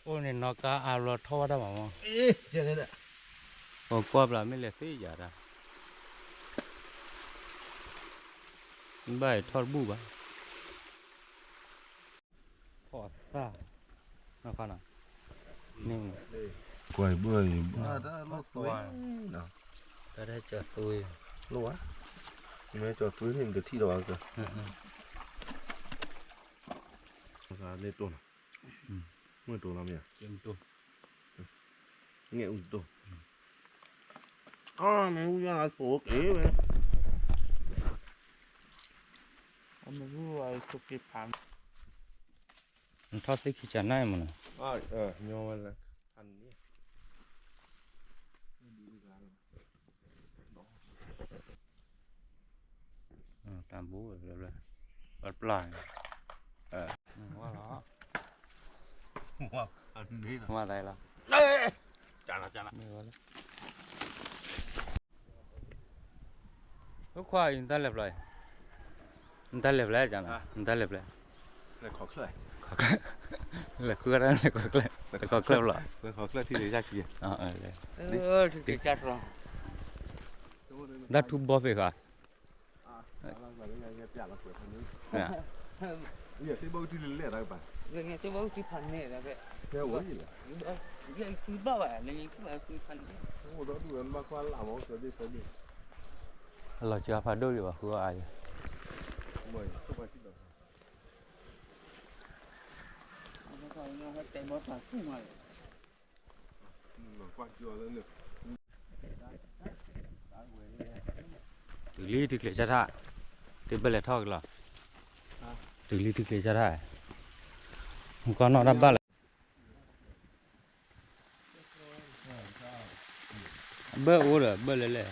အိၣ်န့ၣ်နီၢ်ကါအါဘျီထီၣ်ဝဲဒၣ်မးမး, ပကွၢ်ပျၢ်မ့ၢ်လဲၤသ့ယၤတၢ်, ဘၣ်အံၤထီၣ်တဘူၣ်ဘၣ်, ထီၣ်သၣ်, နီၢ်ခါနီၤ, န့ၣ်, ကွၢ်ဘၣ်အံၤ, တၢ်လီၢ်သွံၣ်နီၤ, တၢ်ကၠီသွံၣ်, လီၢ်ဝဲ, မ့ၢ်ကၠီသွံၣ်န့ၣ် နတထံၣ်ဒီးဘၣ်က, မ့ၢ်တိၢ်နီၤ, မ့ၢ်တိၢ်, ငဲၢ်အူတိၢ်, အမ့ၢ်အူယါနၤသိးက့ၤဝဲ, အမ့ၢ်အူအသိးက့ၤဖး, နထီၣ်သ့ၣ်ခံကနၣ်မးနီၤ, ညီဝဲလၢ, တၢ်ဘိ, ပျၢ်, ဝါလီၤ, ဝါသးလီၤ, မ့ၢ်ဝဲလၢ, အခွါအံၤ နတၢ်လဲၤဖျါ, နတၢ်လဲၤဖျါ, နတၢ်လဲၤဖျါ, လဲၤခီၣ်ချၢၣ်, လဲၤဃုတၢ်လဲၤခီၣ်ချၢၣ်, လဲၤခီၣ်ချၢၣ်ဖျါ, လဲၤခီၣ်ချၢၣ်ထံၣ်လၢယၢ်ခံ, တၢ်ထူဘီဖဲဃီ, အလီၤစှၤဖးဒိၣ်ဒံးဘၣ် ဃုအါအါယဲ, တုၤလံထံချ့ကၢ်ထါ, တဘၣ်လဲၤထီၣ်ကလီၤ, တုၤလံထံချ့ကၢ်ထါ, မူကီၢ်နီၣ်တၢ်ဘၣ်လၢ ဘၣ်အိၣ်ဒီး ဘၣ်လဲၣ်လဲၣ်,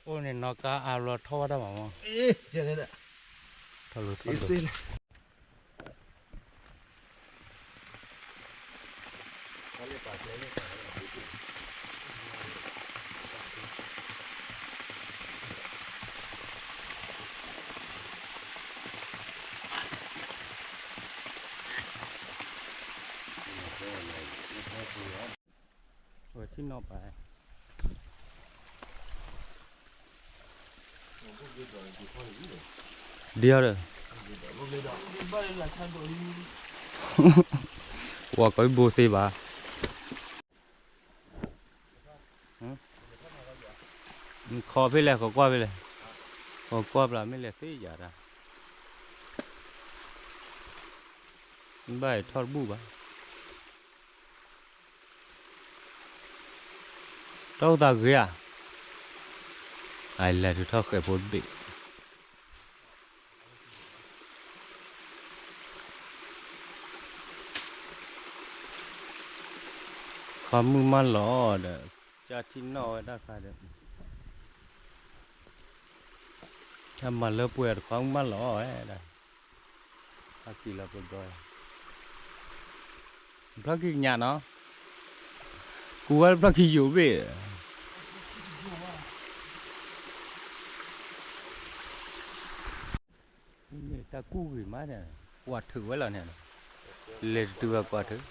အိၣ်န့ၣ်နီၢ်ကါအါဘျီထီၣ်ဝဲဒၣ်မးမး, ထီၣ်လိၤထီၣ်လိၤ ဝဲထံၣ်နီၣ်ပၤ, ဒ်အီၤဒီး, ဝဲကိးဘိသ့ဘၣ်, ခီဖဲလဲၣ် ကကွၢ်ဖဲလဲၣ်, ကကွၢ်ပျၢ်မ့ၢ်လဲၤသ့ယၤတၢ်, ဘၣ်အံၤထီၣ်တဘူၣ်ဘၣ်. တၢ်အိၣ်သးဂ့ၤဧါ, အလဲၤဒုးထီၣ်ဃဲၤဖိတဘ့ၣ်, ခီမုၢ်မးလီၤဒီး, ကၢ်ထံၣ်နီၣ်ဝဲဒၣ်ခါဒီး, တၢ်မၤလၢပှဲၤတခီမုၢ်မးလီၤဝဲဒၣ်, ဟးက့ၤလီၤပဘီ, ဖျီၣ်ခံကညးနီၤ, ကူဝဲဖျီၣ်ခံယိာ်ဘ့ၣ် တၢ်ကူၣ်ဂ့ၤမးန့ၣ်, ကွၢ်ထုးဝဲလီၤန့ၣ်, လဲၤတတုၤဘၣ်ကွၢ်ထုး,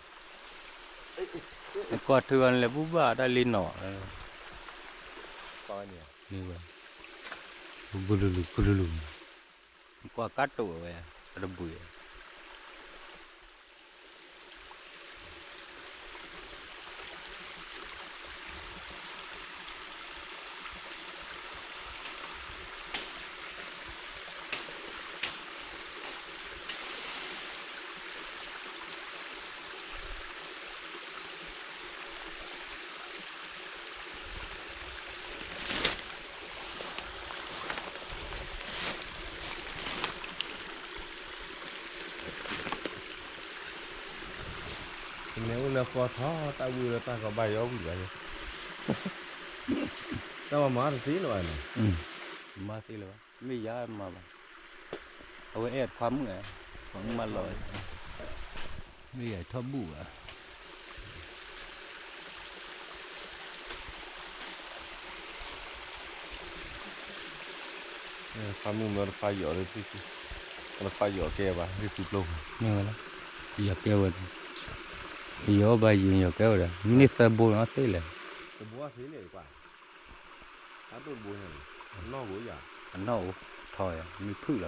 ကွၢ်ထုးအီၤန့ၣ် လဲၤဘူၣ်ဘၣ်တၢ်လ့နီၤ, ဝဲ, ကူလူလူ ကူလူလူ, ကွၢ်ကးတိာ်ဝဲ, အတဘှံး မ့ၢ်အိၣ်လၢဃီထီ တၢ်ဝံၣ်လၢတၢ်ကဘၣ်ယီဝံၣ်ဘၣ်, တၢ်မၤမၤတသ့လၢၤဘၣ်န့ၣ်, မၤသ့လၢၤဘၣ်, မ့ၢ်ယၤမၤဘၣ်, အဝဲအဲၣ်ခွါမုၣ်, ခွါမုၣ်မၤလီၤ, မ့ၢ်ယၤထီၣ်ဘူၣ်ဘၣ်. ဖးမုၢ်မ့ၢ်တဖးယီၤလၢသု, တဖးယီၤကဲဘၣ် ဟ့ၣ်သုပျိၢ်, မ့ၢ်ဝဲလီၤ, ယီၤကဲဝဲ, ယီၤဘၣ်ယံၤ ယီၤကဲဝဲဒီး မ့ၢ်သၢဘိနီၣ်သ့လဲၣ်, တဘိသ့န့ၣ်ကွၢ်, အဒိၣ်တဘိညါန့ၣ်, အနီၣ်ဧိၤယၤ, အနီၣ်အိၣ်ထီၣ်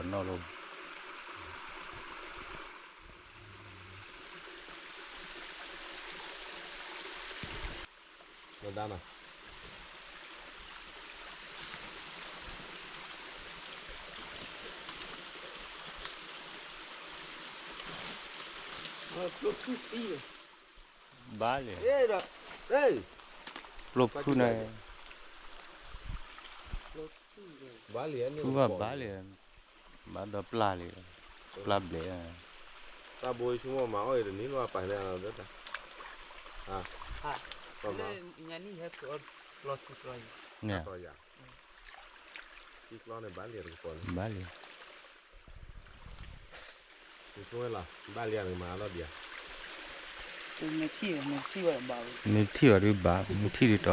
ယၤ မ့ၢ်ဖုၣ်လီၤနီၣ်လိၤ မဒါနီၤ, ဘၣ်လံ, ပျိဖုၣ်န့ၣ်, ဖုၣ်ဘၣ်ဘၣ်လံ, ဘၣ်ဒီးပျၢ်လံ, ပျၢ်ဘျဲး, တၢ်ဘိယဆိကမိၣ်မၤအီၣ်အံၤတနံၤလီၤပာ်န့ၣ်, ဘၣ်လံ, ဘၣ်လံ, မ့ၢ်ထံၣ်ဘၣ်ဒုးဘၣ်, မ့ၢ်ထံၣ်ဘၣ်ဒုးတီဘၣ်, လဲၤ, ထီၣ်ဧ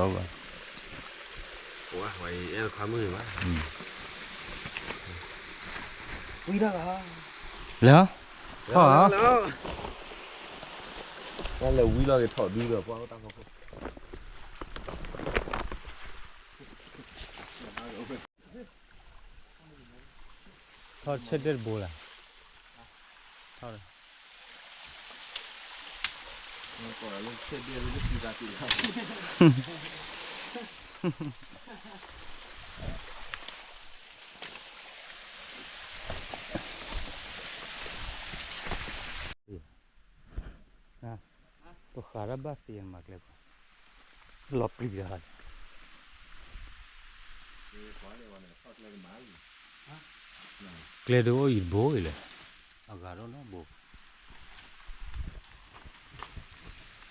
ါ, လဲၤဝံၤလီၤက့ၤထီၣ်ဒုဒီးပှၤတၢ်ဖီခိၣ် ထီၣ်ဆဲးဒဲးတဘိလၢ်, ထီၣ်, ပဃးတၢ်ဘၣ်သ့နမၤကျဲ, လီၤပျံၤတၢ်, ကျဲဒိအိၣ်အံၤတဘိအံၤလဲၣ်, အဂၤဒီးနီတဘိ,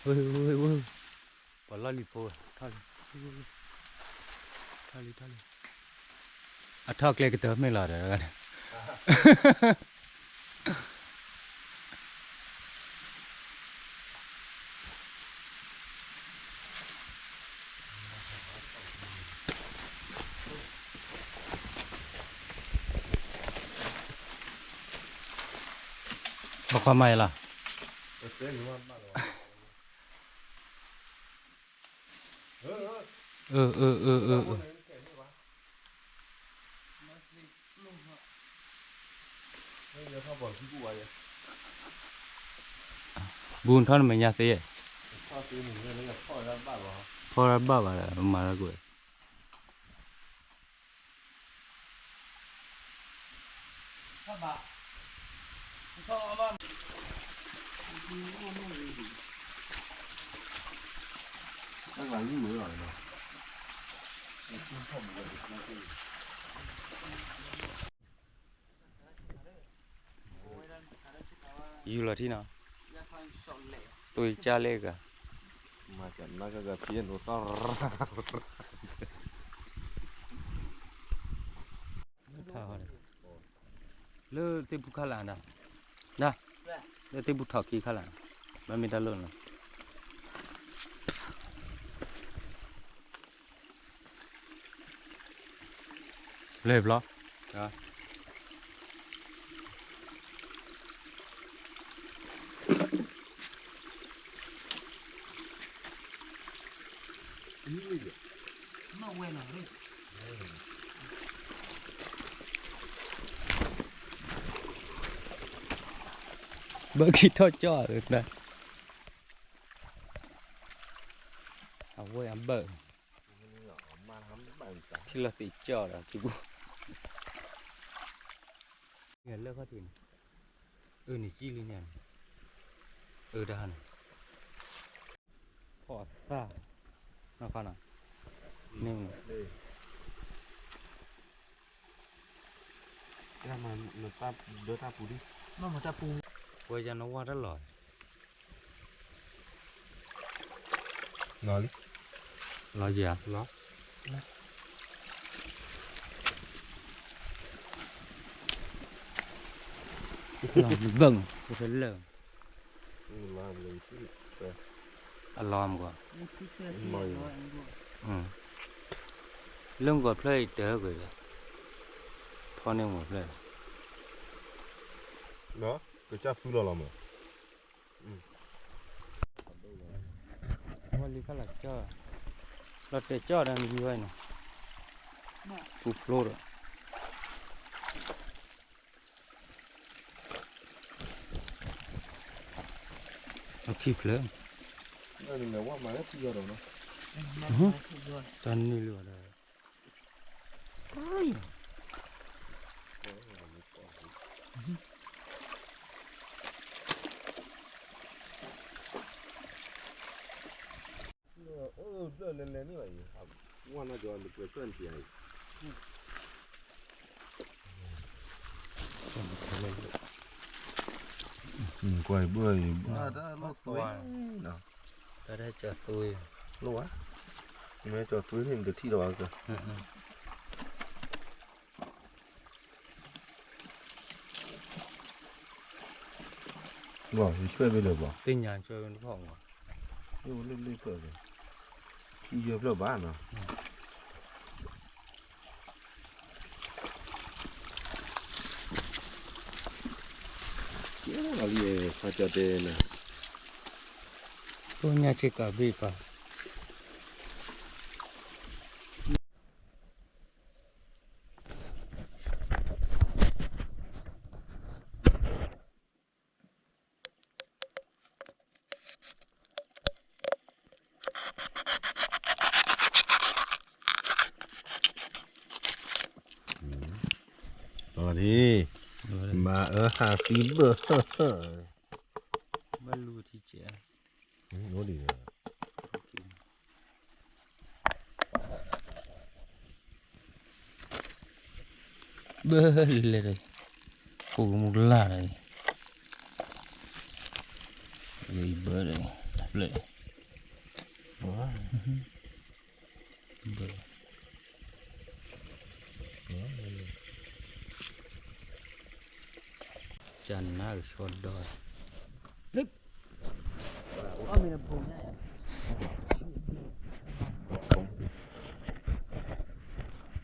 ဝဲ, ဝဲ, ဝဲ, ပှၤလီၢ်လံၤဖိ, ထီၣ်လံ, ထီၣ်လံ, ထီၣ်လံ, အထီၣ်ကျဲကတၢၢ်မ့ၢ်လီၤဒီး ဘၣ်ခွါမၤယလီၤ, အၢ အၢ အၢ အၢ ဘူးထီၣ်နမဲာ်ညါသ့, ဖီၣ်တၢ်ဘၣ်ဘၣ်ဒီး မၤလၢကွံာ် ယူၤလီၤထံနီၤ, သွံၣ်ကၢ်လဲၣ်ဂၤ, မၤကနၣ်ကဂၤဖံးနိသီၣ်ရၣ်, လၢသ့ၣ်ပူၤခါလာ်ဒၣ်, လၢသ့ၣ်ပူၤထီၣ်ခံခါလာ်, ဘၣ်မ့ၢ်တၢ်လၢာ်နီၤ လဲၤဘျီ, ဘၣ်က့ၤထီၣ်ကၠီၣ်, အဝဲအဘၢၣ်, ထံၣ်လီၤသ့ၣ်ကၠီၣ်ဒီးထံပူၤ, လၢခီၣ်ထံးန့ၣ်, အၢန့ၣ်ကံၣ်လံန့ၣ်, အၢတၢ်န့ၣ်, ဖီၣ်အသၣ်, နီၢ်ခါနီၤ, န့ၣ်, တၢ်ပူၤဒ်, တၢ်ပူၤ, ဝဲယၤနဝါတၢ်လီၤ လီၤလံ, လီၤယၤ, လီၤ, ဘၢၣ်, လၢၢ်, အလီၤမကွၢ်, လၢၢ်မကွၢ်ဖျၢၣ်အံၤတၢ်ကွံာ်ဒီး, ဖီ ကီန့ၣ်မ့ၢ်ဖျဲၣ်, ကစၢ်သူလီၤလီၤမး, ဝဲလံခါလၢကၠီ, လီၤတဲာ်ကၠီဒီးမံဝဲန့ၣ်, ပူဖျိဒီး အခံဖျၢၣ်, တၢ်န့ၢ်လၢၤဘၣ်ဒီး, ကွၢ်ဘၣ်အံၤ ဘၣ်တၢ်လီၢ်သွဲ, တၢ်ကၠီသွဲ, လီၤဝဲ, မ့ၢ်ကၠီသွဲန့ၣ် နတထံၣ်လီၤဘၣ်က, ဘၣ် ယဆွဲၣ်ဖဲလဲၣ်ဘၣ်, သ့ၣ်ညါဆွဲၣ်ဖဲန့ၣ်ဖီၣ်မး, လၢလၢဖျၢၣ်, ထံယဲၢ်ဖျၢၣ်ဘၣ်နီၤ. ကဲလီၤလံ ခါကၠီတဲနၤ, ပညါဆ့ကၤဘ့ၣ်ပၢ် လီၤဒံး, မၤအၢဟးသံဘၢၣ်, ဘၣ်လူၤထံကဲး, အိၣ်ဒံး, ဘၢၣ်လဲၤဒီး, ကိးကမူၣ်ကလာ်ဒီး, ယဘၢၣ်ဒီး, ဘၢၣ်, ဘၢၣ်, ကနၣ်ကဆီဒီး, အီၣ်မ့ၢ်လၢဘိညါ,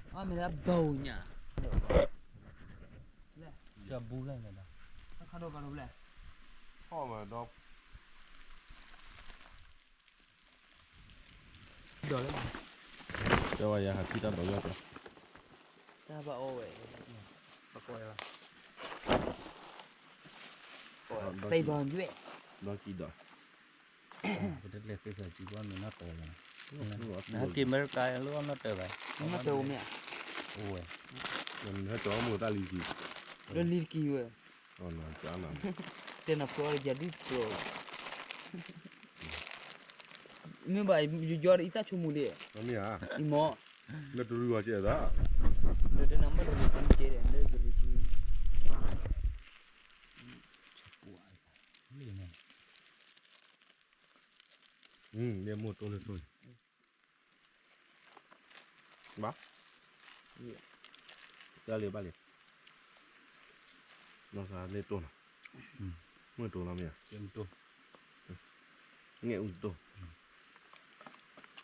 အီၣ်မ့ၢ်လၢဘိညါ, ကၠီဘူလၢ်န့ၣ်ဒီး, အခါဒိၣ်ကီဒိၣ်ဖျဲၣ်, အီၣ်မ့ၢ်ဒီး ဒီးလၢ, တဲဝဲယဟးထံၣ်တၢ်ဒီးယီၢ်ကီ, တၢ်ဘၣ်အီၣ်ဝဲ, ပကွၢ်လီၤ, ပဘီညွဲၣ်, ဒီးကံဒီး, ပတလဲၤသုးဃာ်ကံဘၣ်မ့ၢ်နီၢ်တၢၤလီၤ, နဟဲက့ၤအမဲရကၤလၢအီၣ်နီၢ်တၢၤဘၣ်, နီၢ်တၢၤအိၣ်မ့ၢ်ဧါ, အိၣ်ဝဲ, နဟဲကၠီမူးတၢ်လံၤကံ, လၢလံၤတကံဝဲ, တဲနၤဖျိယၤဒုၣ်တဖျိ, မ့ၢ်ဘၣ်ယယီဒီးအံသၣ်ဆိကမိၣ်ဒံး, အံမီၢ်, လၢတရူးဝဲကဲဒၣ်, လၢတနၤမ့ၢ်တရူးကဲဒၣ် လၢတရူးကဲ, လၢမိၢ်တိၢ်လၢတိၢ်န့ၣ်, ဘၣ်, တၢ်လံဘၣ်လံ, နီၢ်သးလၢတိၢ်နီၤ, မ့ၢ်တိၢ်နီၤမ့ၢ်ဧါ, ငဲၢ်အူတိၢ်,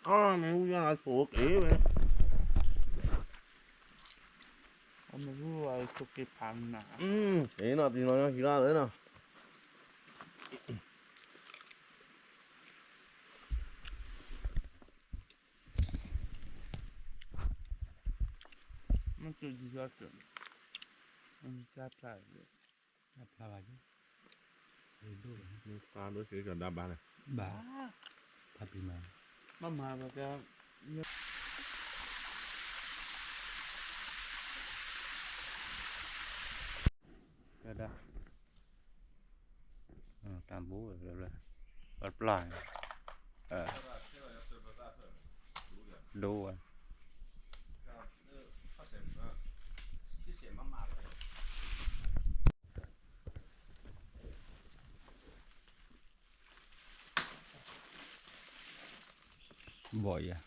အမ့ၢ်အူယါနၤဆိးက့ၤဝဲ, အမ့ၢ်အူဝဲဆိးက့ၤဖးနၤ, အ့နီၤ တံၤနီၤညီဟံးလၢလၢနီၤ မ့ၢ်ကဒံးအီၤစၢၤ, တၢ်ဖျါ, တၢ်ဖျါဘၣ်က့, ဖျါဒိၣ်က့ၤကဒါဘၣ်န့ၣ်, ဘၣ်, ဖျါပျံၤမး, ဘၣ်မၤဘၣ်က, ကဒါ, တၢ်ဘိလၢ, ပျၢ်, ဒိဝဲ, ဘီၣ်ယၤ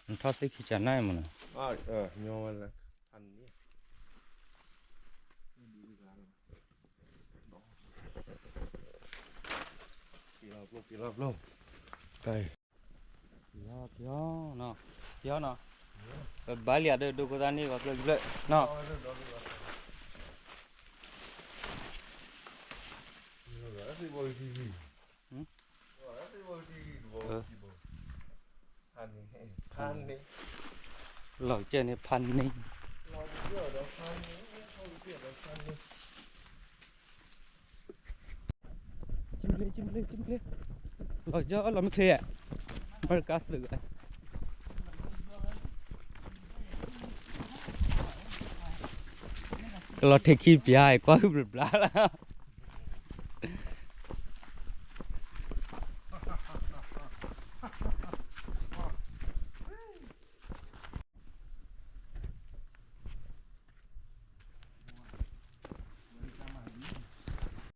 နထီၣ်သ့ၣ်ခံကနၣ်မးနီၤ, ညီဝဲလၢ, က့ၤလီၤဖျိ က့ၤလီၤဖျိ, က့ၤလီၤဖျိနီၤ, ယီနီၤ, ပဘၣ်လံဧါ ဒိၣ်ဒိၣ်ခိၣ်သၣ်န့ၣ် ပှၤကျၢၢ်ကျၢၢ်နီၤ, လီၤကဲန့ၣ်ဖးန့ၣ်, လီၤကၠီလီၤမ့ၢ်ချ့ဧါ, အမဲရကၤသုး, ကလီၤထဲခံပျၢ် ကွၢ်ဟုၣ်ဘျးဘျးလီၤ.